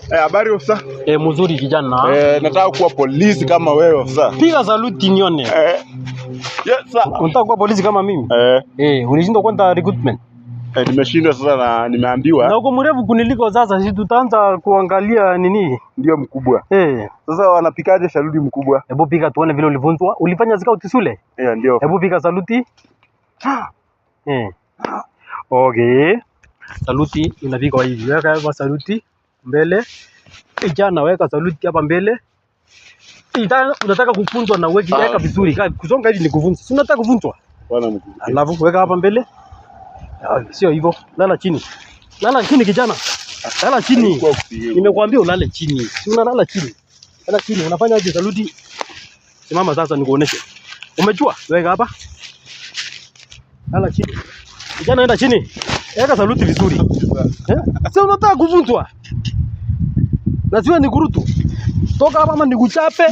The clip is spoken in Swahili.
Habari ofisa. Mzuri kijana. Nataka kuwa polisi kama wewe, ofisa. Piga saluti nione. Yes sir. Unataka kuwa polisi kama mimi? Eh. Ulishindwa kwenda recruitment. Nimeshindwa sasa na nimeambiwa Na uko mrefu kuniliko sasa, si tutaanza kuangalia nini? Ndio, mkubwa. Sasa wanapikaje saluti, mkubwa? Hebu piga tuone vile ulifunzwa. Ulifanya scout shule? Ndio. Hebu piga saluti. Okay. Saluti inapigwa hivi. Weka hapa saluti mbele. Kijana, weka saluti hapa mbele. Kijana, unataka kufunzwa na uweki, weka vizuri. Kusonga hivi ni kufunzwa. Si unataka kufunzwa? Bwana mkubwa. Alafu weka hapa mbele. Ah, sio hivyo. Lala chini. Lala chini, kijana. Lala chini. Haikuwa kupiga. Nimekuambia ulale chini. Si unalala chini. Lala chini. Unafanya aje saluti? Simama sasa nikuoneshe. Umejua? Weka hapa. Lala chini. Kijana, enda chini. Weka saluti vizuri. Eh? Si unataka kuvunjwa? Na siwe nikurutu. Toka hapa ama nikuchape.